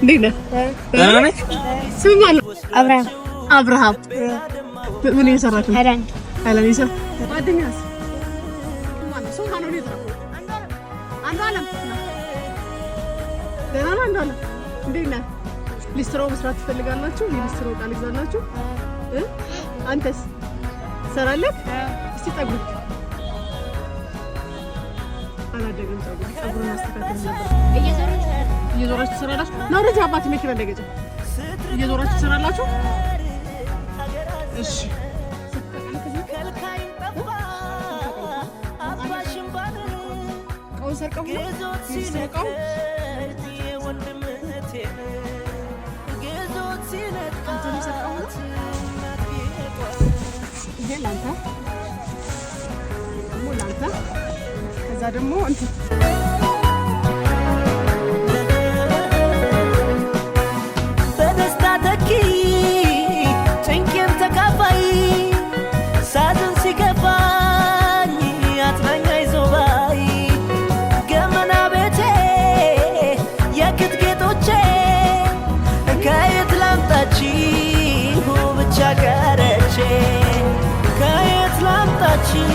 እንዴት ነህ? ደህና ነህ? ስም ማነው? አብርሃም። አብርሃም። ምን እየሰራችሁ ነው? ሃይላንድ። ሃይላንድ እየሰራ። ጓደኛስ ማነው? ስም ማነው? እንዴት ነው? አንዱዓለም ደህና ነህ? አንዱዓለም እንዴት ነህ? ሊስትሮ መስራት ትፈልጋላችሁ? የሊስትሮ ዕቃ ልግዛላችሁ? እ? አንተስ ትሰራለህ? እስቲ ጠጉር አላደገም። ፀጉሩን ማስተካከል ነበር። እየዞራችሁ ትሰራላችሁ? ነው ወደዚህ አባት መኪና እንዳይገጭ እየዞራችሁ ትሰራላችሁ? እሺ። ከልካይም ጠፋ አባሽም ባል እቃውን ሰርቀው ነው? ግዞት የሊስትሮ እቃውን? ሲነጥቅ የወንድምህቴን ግዞት አንተም ሰርቀው ነው? ሲነጥቃት እናት ጌጧን። ይሄ ላንተ፣ ደግሞ ላንተ፣ ከዛ ደግሞ እንትን። በደስታ ተኪ ጭንቄን ተካፋይ ሳዝን ሲከፋኝ አጽናኝ አይዞህ ባይ ገመና ቤቴ የክት ጌጦቼ ከየት ላምጣችሁ ብቻ ቀረቼ ከየት ላምጣችሁ።